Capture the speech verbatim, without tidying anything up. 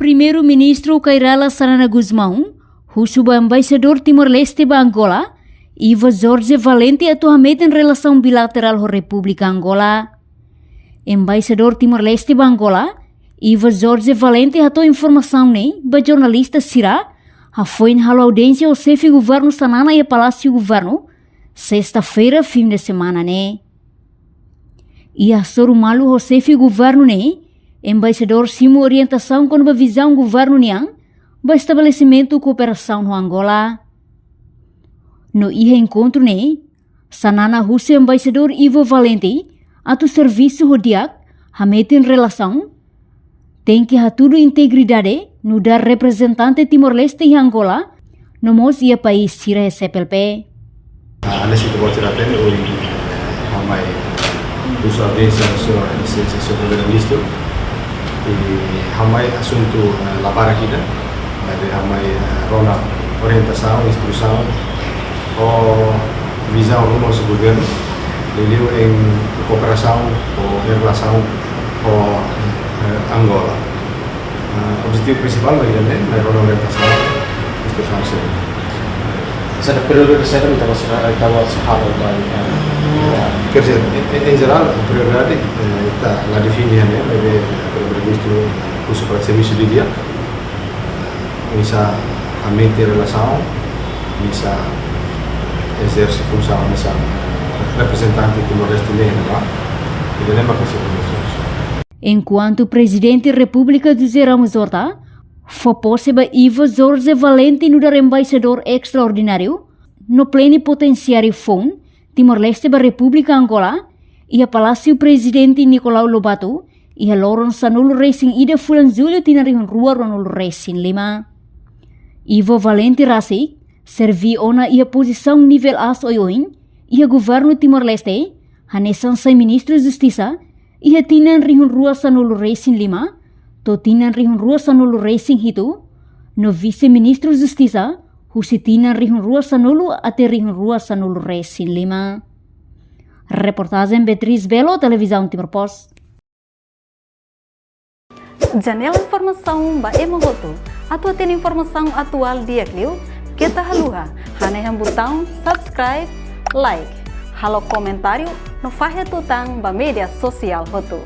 Primeiru-Ministru Kay Rala Xanana Gusmão husu ba Embaixadór Timor-Leste ba Angola, Ivo Jorge Valente, atu hametin relasaun bilaterál ho Repúblika Angola. Embaixadór Timor-Leste ba Angola, Ivo Jorge Valente, hato'o informasaun ne'e ba jornalista sira hafoin halo audiénsia ho xefe governu Xanana iha Palásiu Governu, sesta-feira, fim de semana ne'e. Iha hasoru malu ho xefe governu ne'e, embaixadór simu orientasaun kona-ba vizaun governu nian ba estabelesimentu kooperasaun ho Angola. No iha enkontru ne'e, Xanana husu Embaixadór Ivo Valente atu servisu ho di'ak, hametin relasaun, tenke hatudu integridade nu'udar reprezentante Timor-Leste iha Angola, no mós iha país sira iha C P L P. Ah, hanesan ita-boot sira hatene, ohin ha'u mai husu audiénsia ho Sua Exelénsia Señór Primeiru-Ministru. I ha'u mai asuntu, eh, la barak ida, maibé ha'u mai, eh, rona orientasaun, instrusaun, ho vizaun ruma husi governu, liuliu iha kooperasaun ho relasaun ho, eh, Angola. Ah, objetivu prinsipál mak ida-ne'e, mai rona orientasaun, instrusaun sira. Saida prioridade saida mak ita-boot sira, ita-boot sira halo ba, eh, ya. Quer dizer, em, em, em geral, prioridade, eh, ita la define iha ne'e, maibé Primeiru-Ministru husu para servisu didi'ak, eh, oinsá hametin relasaun, oinsá ezerse funsaun hanesan, eh, reprezentante Timor-Leste ne'e, ne'ebá. Ida-ne'e mak ita-boot sira. Enkuantu Prezidente Repúblika José Ramos Horta fó pose ba Ivo Jorge Valente nu'udar Embaixadór Estraordináriu no Plenipotensiáriu foun Timor-Leste ba Repúblika Angola, iha Palásiu Prezidente Nicolau Lobato, iha loron sanulu-resin-ida fulan Jullu tinan rihun rua ruanulu-resin-lima. Ivo Valente rasik serví ona iha pozisaun nivel aas oioin iha governu Timor-Leste, hanesan sai Ministru Justisa iha tinan rihun rua sanulu-resin-lima to'o tinan rihun rua sanulu-resin-hitu, no Vise-Ministru Justisa husi tinan rihun rua sanulu até rihun rua sanulu-resin-lima. Reportajen Beatriz Belo, Televizaun Timor Post. Janela informasaun ba ema hotu. Atu hatene informasaun atuál di'ak liu, keta haluha hanehan butaun subscribe, like, halo komentáriu no fahe tutan ba média sosiál hotu.